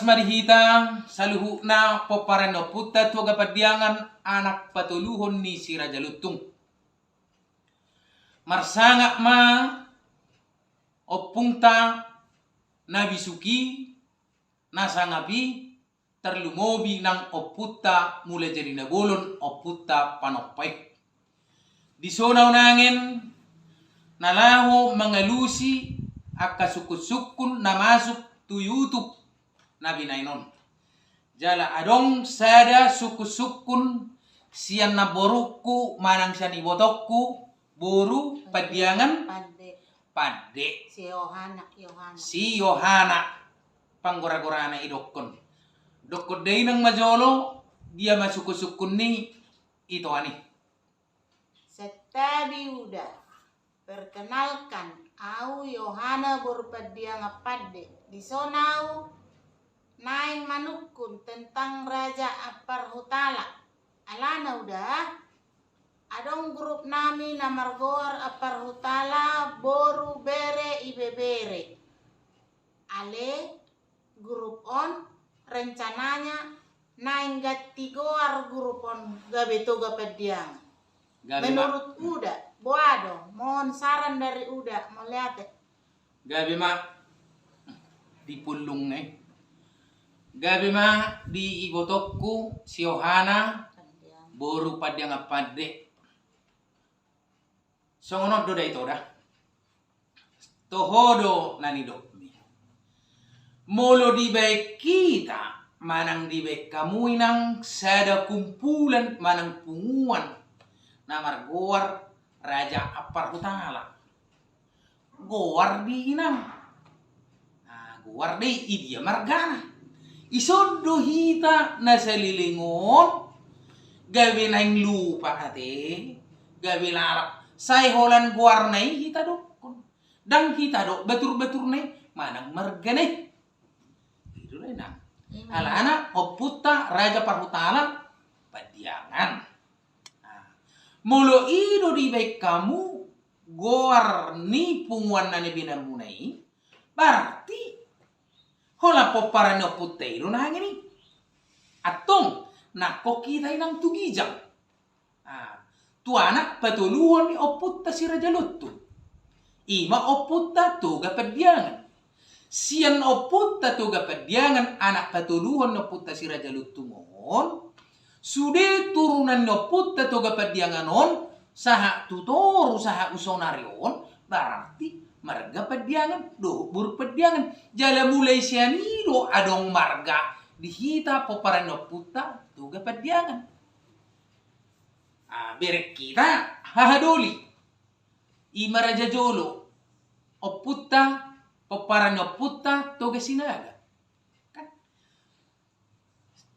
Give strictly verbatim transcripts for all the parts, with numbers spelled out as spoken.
ma di hita saluhutna pomparan ni ompunta Toga Pandiangan, anak patoluhon ni Si Raja Lontung. Marsangap ma ompungta na bisuk i, na sangap i, tarlumobi nang ompunta Mulajadi Nabolon, ompunta Panompa i. Dison ahu nuaeng na laho mangalusi angka sungkun-sungkun na masuk tu YouTube na binaen on. Jala adong sada sungkun-sungkun sian namborungku manang sian ibotongku, boru Pandiangan Pande. Pande. Si Yohana, Yohana. Si Yohana. Panggora-gorana idokkon. Dokkon da inang ma jolo, dia ma sungkun-sungkun ni itoan i. Santabi Uda. Perkenalkan, ahu Yohana boru Pandiangan Pande. Dison ahu naeng manungkun tentang Raja Ampar Hutala. Alana Uda, adong grup nami na margoar Ampar Hutala, boru, bere, ibebere. Ale grup on rencananya naeng ganti goar grup on gabe Toga Pandiangan. Gabe ma. Menurut Uda, boha do? Mohon saran dari Uda, mauliate. Gabe ma di pullung i. Gabe ma di ibotongku si Yohana, Pandiangan. Boru Pandiangan Pande. Songon on do da ito da. Toho do na nidokmi. Molo dibaen hita manang dibaen hamu inang sada kumpulan manang punguan na margoar Raja Ampar Hutala. Goar do i inang. Nah, goar do i, i dia margana. Ison do hita na saleleng on gabe naeng lupa ate, gabe lalap. Sai holan goarna i hita dokkon. Ndang hita dok batur-baturna i manang margana i. I do da inang. Alana ompunta Raja Ampar Hutala Pandiangan. Nah, molo i do dibaen hamu goar ni punguan na nibaenmuna i, berarti holan pomparan ni ompunta i do nuaeng i. Antong nangkok hita inang tu ginjang. Ah, tu anak patoluhon ni ompunta si Raja Lontung. I ma ompunta Toga Pandiangan. Sian ompunta Toga Pandiangan, anak patoluhon ni ompunta si Raja Lontung on, sude turunan ni ompunta Toga Pandiangan on, sahat tu toru sahat tu saonari on, berarti marga Pandiangan dohot boru Pandiangan. Jala mulai sian i do adong marga di hita pomparan ni ompunta Toga Pandiangan. Ah, bereng hita hahadoli. I ma raja jolo. Ompunta, pomparan ni ompunta Toga Sinaga. Kan?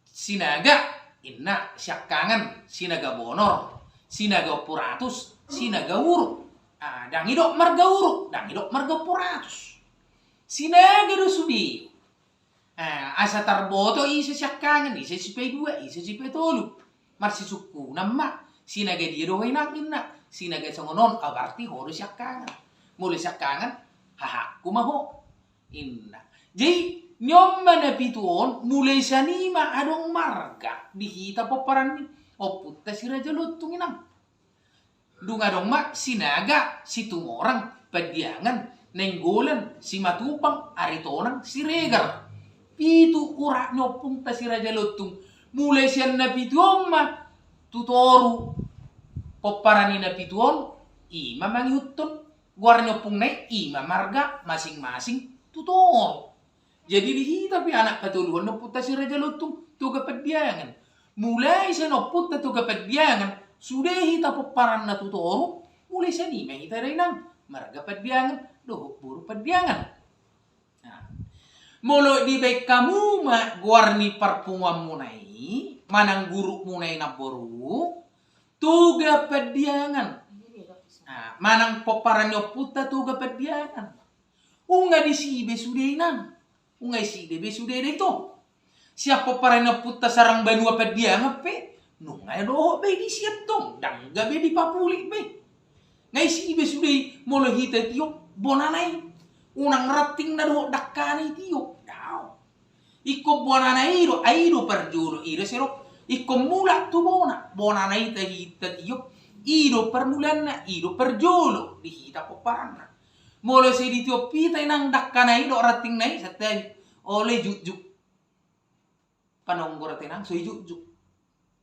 Sinaga, inna, siangkangan, Sinaga Bonor, Sinaga Ompuratus, Sinaga Uruk. Ah, ndang idok marga Uruk, ndang idok marga Ompuratus. Sinaga do sude. Ah, asa tarboto ise siangkangan, ise sipaidua, ise sipatolu. Marsisungkunan ma, Sinaga dia do ho inang, inna. Sinaga songon on, ah, berarti ho do siangkangan. Molo siangkangan, hahangku ma ho, inna. Jadi, ni on ma na pitu on, mulai sian i ma adong marga di hita pomparan ni ompunta si Raja Lontung, inang. Dung adong ma Sinaga, Situmorang, Pandiangan, Nainggolan, Simatupang, Aritonang, Siregar. Pitu urat ni ompunta si Raja Lontung. Mulai sian na pitu on ma tu toru. Pomparan ni na pitu on, i ma mangihuthon goar ni ompungna i, i ma marga masing-masing tu toru. Jadi di hita pe anak patoluhon ni ompunta si Raja Lontung, Toga Pandiangan. Mulai sian ompunta Toga Pandiangan, sude hita pomparanna tu toru, mulai sian i ma hita da inang, marga Pandiangan dohot boru Pandiangan. Nah, molo dibaen hamu ma goar ni parpunguanmuna i, manang gurupmuna i namboru, Toga Pandiangan. Nah, manang pomparan ni ompunta Toga Pandiangan. Nunga disi be sude inang. Nunga disi be sude da ito. Sian pomparan ni ompunta Sarang Banua Pandiangan pe, nunga dohot be disi antong, ndang gabe dipapulik be. Nunga disi be sude, molo hita tiop bonana i, unang rantingna dohot dangkana i tiop. Daong. Ingkon bonana i do, ai i do parjolo, i do serok. Ingkon mulak tu bona, bonana i tahi-, tatiop, i do parmulaanna, i do parjolo di hita pomparanna. Molo sai ditiop hita inang dangkana i dohot rantingna i, santabi, olo i jukjuk. Panonggor hita inang, so i jukjuk.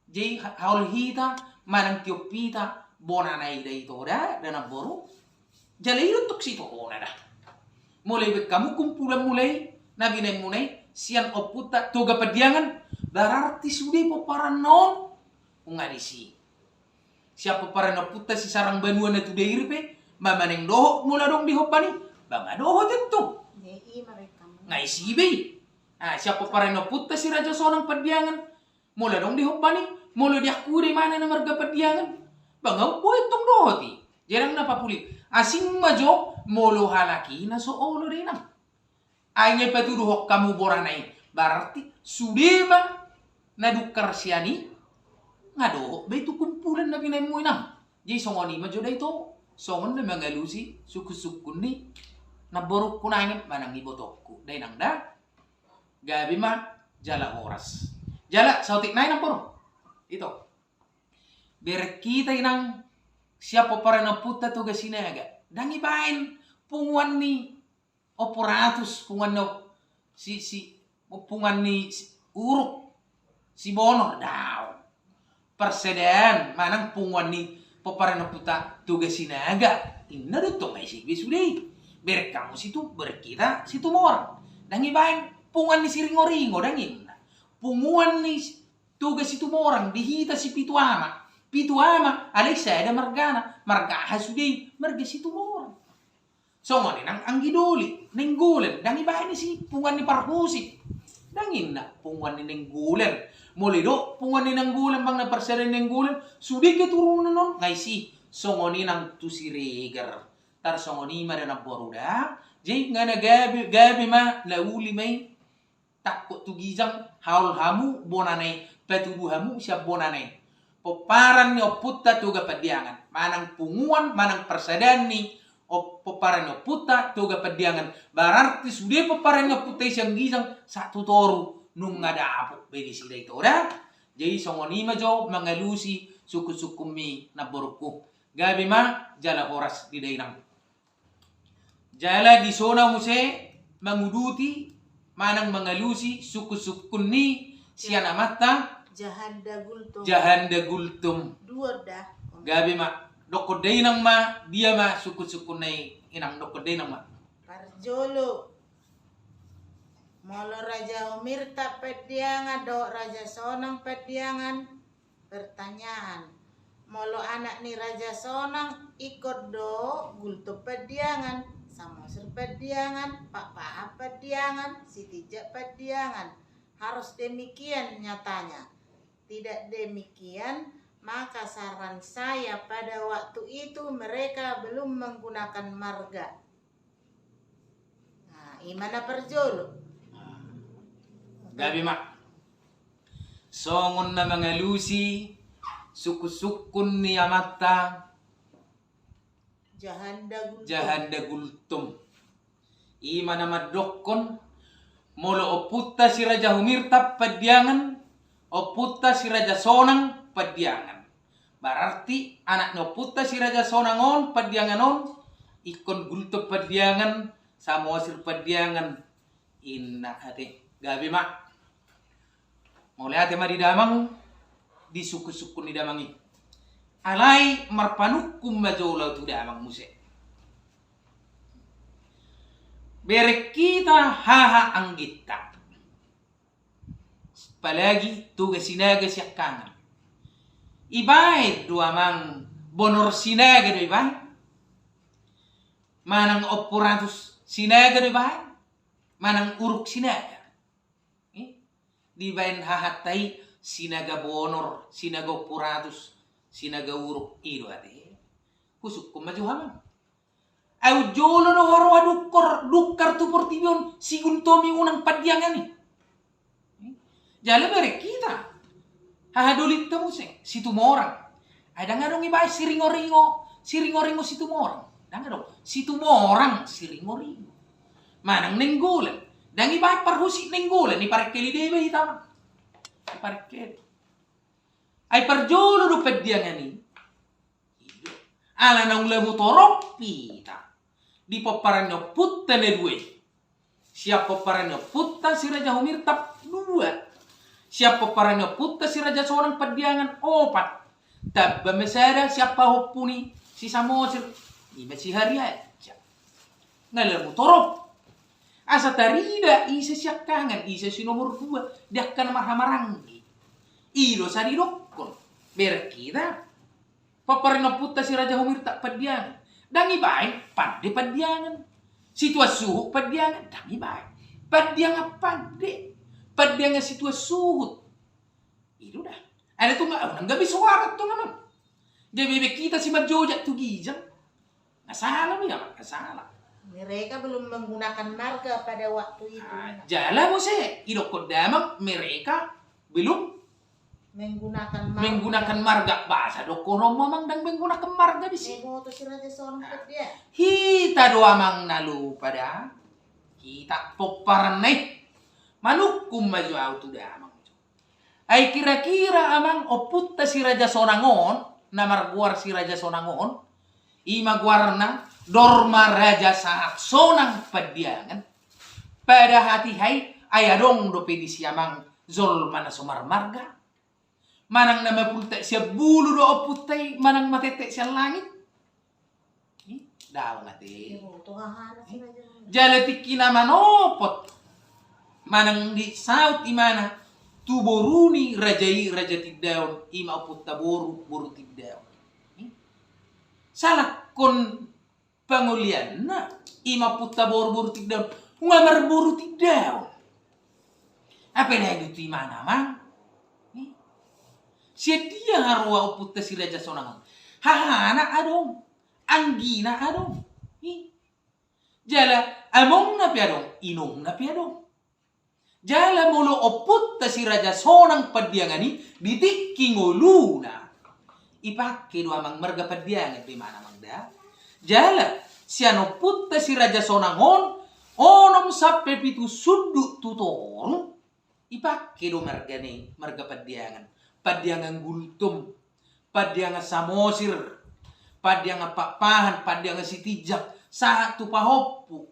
Jadi ha-, haol hita manang tiop hita bonana i da ito da, da namboru. Jala i do tong sitohona da. Molo ibaen hamu kumpulan muna i, na binaen muna i sian ompunta Toga Pandiangan, berarti sude pomparanna on nunga disi. Sian pomparan ni ompunta si Sarang Banua Natudairi pe, ma maneng dohot molo adong di homban i, ba nga dohot tentong. Ngai si be i. Ah, sian pomparan ni ompunta si Raja Sonang Pandiangan, molo adong di homban i, molo di angka uda imana na marga Pandiangan, ba nga boi tong dohot i. Jadi ndang na papulit. Asing ma jo molo halak i na so olo da inang. Ai nga ipatuduhon hamu bonana i, berarti sude ma na dungkar sian i, nga dohot be tu kumpulan na binaenmu inang. Jadi songon i ma jo da ito, songon na mangalusi sungkun-sungkun ni namborungku nangkin manang ibotongku da inang da. Gabe ma jala horas. Jala saotik nai namboru. Ito. Bereng hita inang sian pomparan ni ompunta Toga Sinaga. Ndang ibaen punguan ni Ompu Ratus, punguan ni si, si, punguan ni si, Uruk, si Bonor, daong. Parsadaan, manang punguan ni pomparan ni ompunta Toga Sinaga. Inna do tong ai si be sude i. Bereng hamu situ, bereng hita Situmorang. Ndang ibaen punguan ni Siringoringo, ndang inna. Punguan ni Toga Situmorang, di hita si pitu ama. Pitu ama, alai sada margana. Marga aha sude i, marga Situmorang. Songon i nang Anggidoli, Nainggolan, ndang ibaen i si punguan ni parhusip. Ndang inna punguan ni Nainggolan. Molo i do punguan ni Nainggolan, bang na parsadaan ni Nainggolan, sude keturunan on, nga i si, songon i nang tu Siregar. Tarsongon i ma da namboru da. Jadi nga na gabe, gabe ma, na uli ma i, tangkok tu ginjang, haol hamu bonana i, patudu hamu sian bonana i. Pomparan ni ompunta Toga Pandiangan, manang punguan, manang parsadaan ni op-, pomparan ni ompunta Toga Pandiangan. Berarti sude pomparan ni ompunta i sian ginjang sahat tu toru nunga dapot be disi da ito da. Jadi songon i ma jo mangalusi sungkun-sungkunmi namborungku. Gabe ma jala horas di da inang. Jala di sona muse manguduti manang mangalusi sungkun-sungkun ni sian amanta Jahanda Gultom. Jahanda Gultom. Dua da. Gabe ma, dokkon da inang ma, dia ma sungkun-sungkun na i inang, dokkon da inang ma. Parjolo. Molo Raja Umirta Pandiangan dohot Raja Sonang Pandiangan. Pertanyaan. Molo anak ni Raja Sonang ingkon do Gultom Pandiangan, Samosir Pandiangan, Pakpahan Pandiangan, Sitinjak Pandiangan. Harus demikian nyatanya. Tidak demikian, maka saran saya pada waktu itu mereka belum menggunakan marga. Nah, i ma na parjolo. Gabe ma. Songon na mangalusi sungkun-sungkun ni amanta Jahanda Gultom. Jahanda Gultom. I ma na mandokkon, molo ompunta si Raja Humirtap Pandiangan, ompunta si Raja Sonang Pandiangan. Berarti anak ni ompunta si Raja Sonang on, Pandiangan on, ingkon Gultom Pandiangan, Samosir Pandiangan, inna ate. Gabe ma. Mauliate ma di damang, di sungkun-sungkun ni damang i. Alai marpanungkun ma jolo tu damang muse. Bereng hita haha anggitta. Apalagi Toga Sinaga siangkangan. Ibaen do amang Bonor Sinaga do ibaen. Manang Ompu Ratus Sinaga do ibaen. Manang Uruk Sinaga. Eh, dibaen hahanta i Sinaga Bonor, Sinaga Ompu Ratus, Sinaga Uruk, i do ate. Husungkun ma jo hamu. Au jolo do huroha dungkor, dungkar tu portibi on, si Gultom i unang Pandiangan i. Eh, jala bereng hita. Haha dolinta muse, Situmorang. Ai ndang adong ibaen Siringoringo, Siringoringo Situmorang. Ndang adong. Situmorang, Siringoringo. Manang Nainggolan. Ndang dibaen parhusip Nainggolan, diparengkeli do iba hita, Amang. Diparengkeli. Ai parjolo do Pandiangan i. I do. Ala naung lam hutorop hita di pomparan ni ompunta na dua i. Sian pomparan ni ompunta si Raja Humirtap dua. Sian pomparan ni ompunta si Raja Sonang Pandiangan opat. Tamba ma sada sian pahompu ni si Samosir. I ma si Harianja. Nga lam hutorop. Asa tarida ise siangkangan, ise si nomor dua di angka na marhahamaranggi. I do sa didokkon. Bereng hita. Pomparan ni ompunta si Raja Humirtap Pandiangan. Ndang dibaen pande Pandiangan. Situan suhut Pandiangan, ndang dibaen. Pandiangan pande. Pandiangan situan suhut. I do da. Ai tung, unang gabe soara tung, Amang. Gabe be hita simanjojak tu ginjang. Nga sala be, Amang, nga sala. Mereka belum menggunakan marga pada waktu itu. Ah, jala muse, didokkon damang, mereka belum menggunakan marga. Menggunakan marga. Boasa dokkon on, Amang, ndang menggunakan marga disi? Naiboto si Raja Sonang Pandiangan. Hita do, Amang, na lupa da. Hita pomparan na i. Manungkun ma jo au tu damang. Ai kira-kira, Amang, ompunta si Raja Sonang on, na margoar si Raja Sonang on, i ma goarna Dorma Raja Sahat Sonang Pandiangan. Pada hatiha i, ai adong dope disi, Amang, jolma na so marmarga? Manang na mapultak sian bulu do ompunta i, manang matettek sian langit? Ih, daong ate. Jala tingki na manopot, manang disaut imana tu boru ni raja i, Raja Tindaon, i ma ompunta boru, boru Tindaon. Ih. Salahkon pangolianna, i ma ompunta boru, boru Tindaon. Nga marboru Tindaon. Apalagi tu imana, Amang. Ih. Sian dia haroa ompunta si Raja Sonang on? Hahana adong. Anggina adong. Ih. Jala amongna pe adong, inongna pe adong. Jala molo ompunta si Raja Sonang Pandiangan i di tingki ngoluna, ipake do, Amang, marga Pandiangan do imana, Amang, da. Jala sian ompunta si Raja Sonang on, onom sampe pitu sundut tu toru, ipake do marga ni, marga Pandiangan. Pandiangan Gultom, Pandiangan Samosir, Pandiangan Pakpahan, Pandiangan Sitinjak, sahat tu pahompu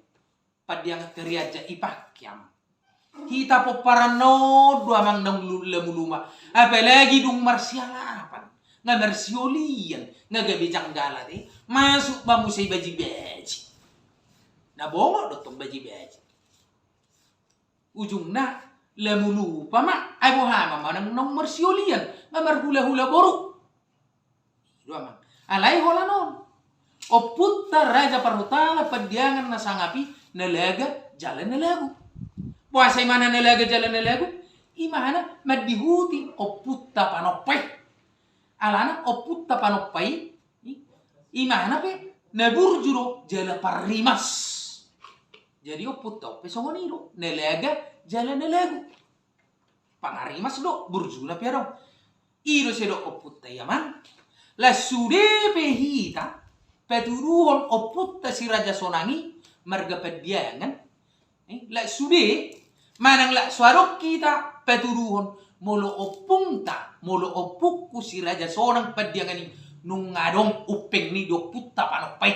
Pandiangan Harianja, ipake, Amang. Hita pomparan na on do, Amang, naung lu-, lam ulu ma. Apalagi dung marsialapan, nga marsiolian, nga gabe janggal ate. Masuk ma muse i baji-baji. Na bongot do tong baji-baji. Ujungna, lam ulu ma, ai boha ma manang naung marsiolian, nga marhula-hula boru. I do, Amang. Alai holan on, ompunta Raja Parhutala Pandiangan na sangap i, Nalaga jala Nalagu. Boasa imana Nalaga jala Nalagu? Imana mandihuti ompunta Panompa i. Alana ompunta Panompa i, i, imana pe na burju do jala parrimas. Jadi ompunta on pe songon i do, Nalaga jala Nalagu. Pangarimas do, burjuna pe adong. I do sai didok ompunta i, Amang. Laos sude pe hita patuduhon ompunta si Raja Sonang i marga Pandiangan. Eh, laos sude, manang laos so adong hita patuduhon, molo ompunta, molo ompungku si Raja Sonang Pandiangan i nunga adong umpeng ni di ompunta Panompa i.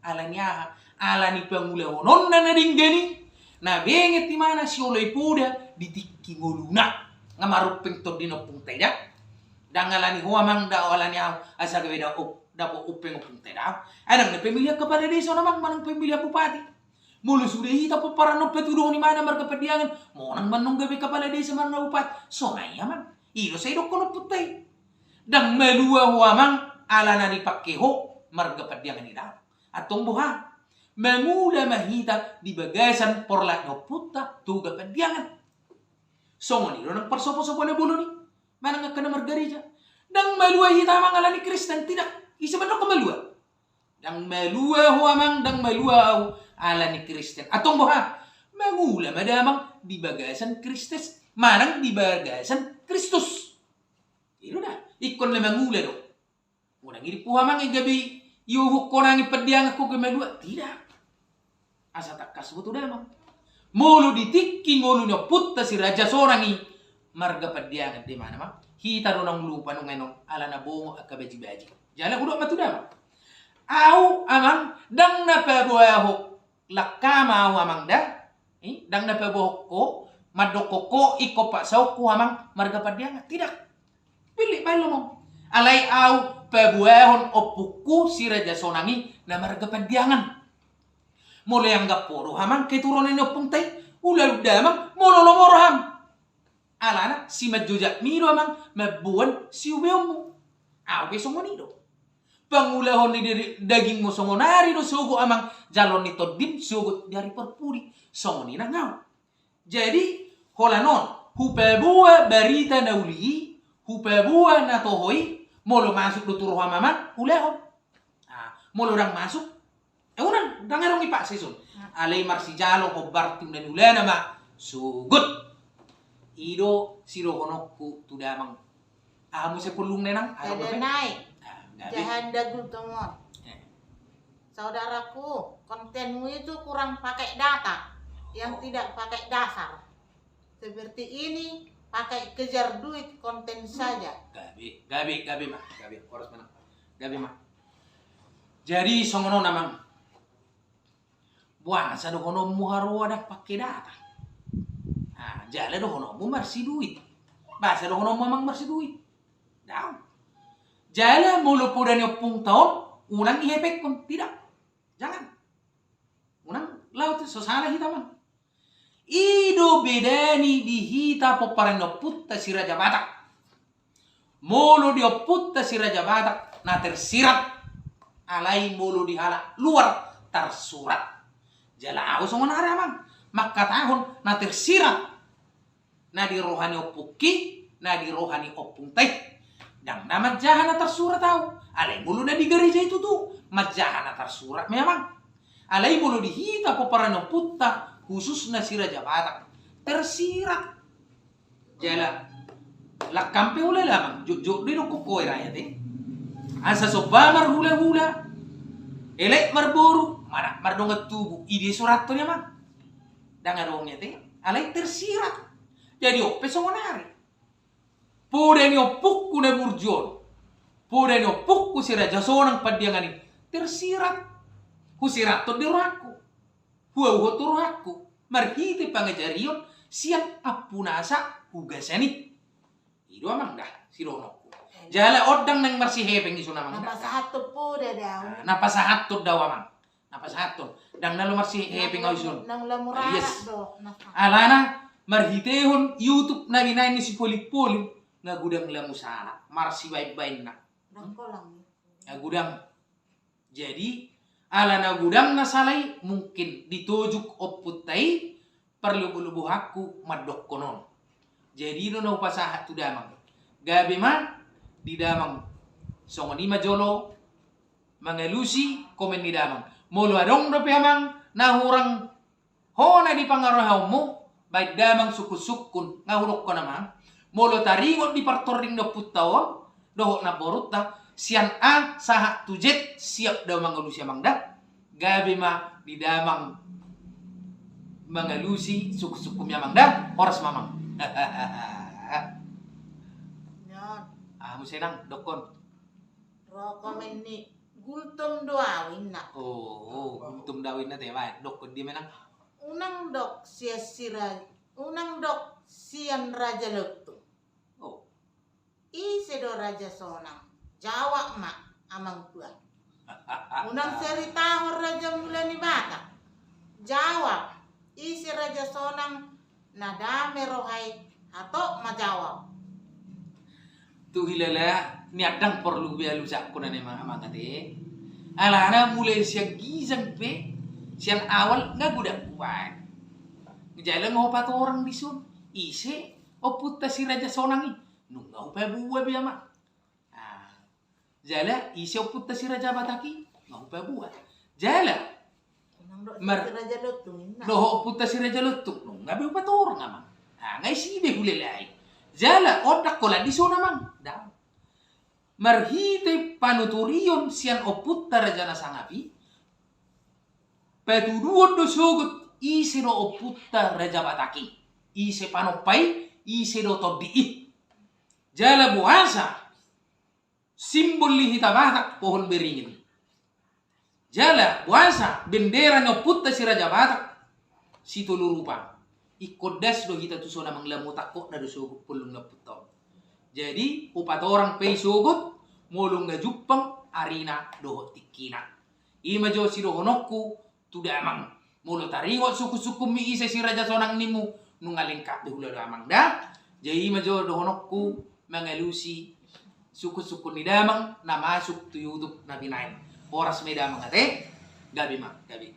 Ala ni aha? Ala ni pangulahononna na denggan i, na benget imana sioloi poda di tingki ngoluna. Nga marumpeng tondi ni ompunta i da. Ndang ala ni ho, Amang, da, ala ni ahu, asa gabe da op-, dapot umpeng ompunta i da. Ai ndang na pemilihan kepala desa on, Amang, manang pemilihan bupati. Molo sude hita pomparan on patuduhon imana marga Pandiangan, monang ma annon gabe kepala desa manang bupati. Songon i, Amang. I do sai didokkon ompunta i. Ndang malua ho, Amang, ala na dipake ho marga Pandiangan i da. Antong boha? Mangula ma hita di bagasan porlak ni ompunta Toga Pandiangan. Songon i do nang parsopo-sopo na bolon i, manang angka na margareja. Ndang malua hita, Amang, ala ni Kristen, tidak. Ise mandok malua? Ndang malua ho, Amang, ndang malua ahu ala ni Kristen. Antong boha? Mangula ma damang di bagasan Kristus, manang di bagasan Kristus. I do da, ingkon na mangula do. Unang i dipuha, Amang, i gabe iuhuk ho nangkin Pandiangan ho gabe malua. Tidak. Asa tangkas boto damang. Molo di tingki ngolu ni ompunta si Raja Sonang i, marga Pandiangan do i, amang. Hita do naung lupa nunga i, alana bongot angka bajibaji. Jala hudok ma tu damang. Au, amang, ndang na paboahon langkam au, amang, da. I, ndang na paboahon ho, mandokkon ho ingkon pasahathu, amang, marga Pandiangan. Tidak. Pilih baen lo, amang. Alai au paboahon ompungku si Raja Sonang i na marga Pandiangan. Molo ianggap ho do, amang, keturunan ni ompunta i, ulaon damang, molo lomo roham. Alana simanjojak mi do, amang, mamboan siubeonmu. Au pe songon i do. Pangulahon ni diri, dagingmu songon ari do sogot, amang, jaloon ni tondim sogot di ari parpudi. Songon i nang au. Jadi, holan on, hupaboa barita na uli i, hupaboa na toho i, molo masuk do tu roham, amang, ulahon. Ah, molo ndang masuk, eh, unang, ndang adong dipaksa i son. Hmm. Alai marsijalo hombar tu na niulana ma, sogot. I do sidohononku tu damang. Ah, muse pulung nenang, ah, ada naik. Ah, gabe. Jahanda gultom on. Eh. Saudaraku, kontenmu itu kurang pakai data, yang tidak pakai dasar. Seperti ini, pakai kejar duit konten saja. Gabe, gabe, gabe ma, gabe, horas ma nang. Gabe ma. Jadi, songon on, amang. Boasa dohononmu haroa ndang pakai data? Ah, jala dohononmu marsiduit. Boasa dohononmu, amang, marsiduit? Daong. Jala molo poda ni ompunta on, unang dihepenghon, tidak. Jangan. Unang, laho tu, so salah hita, amang. I do bedani di hita pomparan ni ompunta si Raja Batak. Molo di ompunta si Raja Batak na tersirat, alai molo di halak luar tarsurat. Jala au songon ari, amang, mangkatahon na tersirat. Na di roha ni ompungki, na di roha ni ompunta i. Ndang na manjaha na tarsurat au. Alai molo na di gareja i tutu, manjaha na tarsurat ma i, amang. Alai molo di hita pomparan ni ompunta, khususna si Raja Batak, tersirat. Jala, langkam pe hulala, amang, jotjot do i dokkon ho i, rakyat i. Asa somba marhulahula, elek marboru, manat mardongan tubu, i do surathon i, amang. Ndang adong i ate, alai tersirat. Jadi on pe songon ari. Poda ni ompungku na burju on. Poda ni ompungku si Raja Sonang Pandiangan i. Tersirat. Husirathon di rohangku. Huauhon tu rohangku. Marhite pangajarion sian ampunasa hugasan i. I do, amang, da sidohononku. Jala on ndang naeng marsihepeng i son, amang, da. Na pasahathon poda do au. Ah, na pasahathon do au, amang. Na pasahathon. Ndang na laho marsihepeng au i son. Nang lamu rarat do. Alana marhitehon YouTube na binaen ni si Polim-polim, nga godang lamu sala marsibaen-baenna. Nga godang. Jadi, ala na godang na sala i, mungkin ditojuk ompunta i, parlobo-lobohanku mandokkon on. Jadi, i do na hupasahat tu damang. Gabe ma di damang. Songon i ma jolo mangalusi komen ni damang. Molo adong dope, amang, na hurang hona di pangarohaonmu, baen damang sungkun-sungkun, nga hudokkon, amang. Molo taringot di partording ni ompunta on dohot namborunta, sian A sahat tu Z, siap do mangalusi, amang, da. Gabe ma di damang mangalusi sungkun-sungkunmi, amang, da. Horas ma, amang. Ah, muse nang, dokkon. Ro komen ni Gultom do au, inna. Oh, oh, Gultom do au, inna, te, baen. Dokkon dia ma nang. Unang dok sian si Ra-, unang dok sian Raja Lontung. Oh. Ise do Raja Sonang? Jawab ma, amang tua. Unang seritahon raja mula ni Batak. Jawab, ise Raja Sonang na dame roha i, hatop ma jawab. Tu hilala ni andang porlu be alusakku na ni amang, amang ate. Alana mulai sian ginjang pe, sian awal nga godang hubaen. Jala nga hupatorang dison, ise ompunta si Raja Sonang i, nunga hupaboa be, amang. Ah. Jala ise ompunta si Raja Batak i, nga hupaboa. Jala. Unang dok mar-, si Raja Lontung, inna. Dohot ompunta si Raja Lontung, nunga be hupatorang, amang. Ah, nga isi be hulalai. Jala, on ndang holan dison, amang. Ndang. Marhite panuturion sian ompunta Raja Nasangap i, patuduhon do sogot Ise do ompunta Raja Batak i? Ise panompa i? Ise do tondi i? Jala boasa simbol ni hita Batak pohon beringin? Jala boasa bendera ni ompunta si Raja Batak sitolu rupa? Ingkon das do hita tuson amang, lamu tangkokna do sogot pollung ni ompunta on. Jadi hupatorang pe i sogot molo nga jumpang arina dohot tingkina. I ma jo sidohononku tu damang. Molo taringot sungkunsungkunmi ise si Raja Sonang nimmu, nunga lengkap be hula damang da. Jadi i ma jo dohononku mangalusi sungkunsungkun ni damang na masuk tu YouTube na binaen. Horas ma i damang ate. Gabe ma, gabe.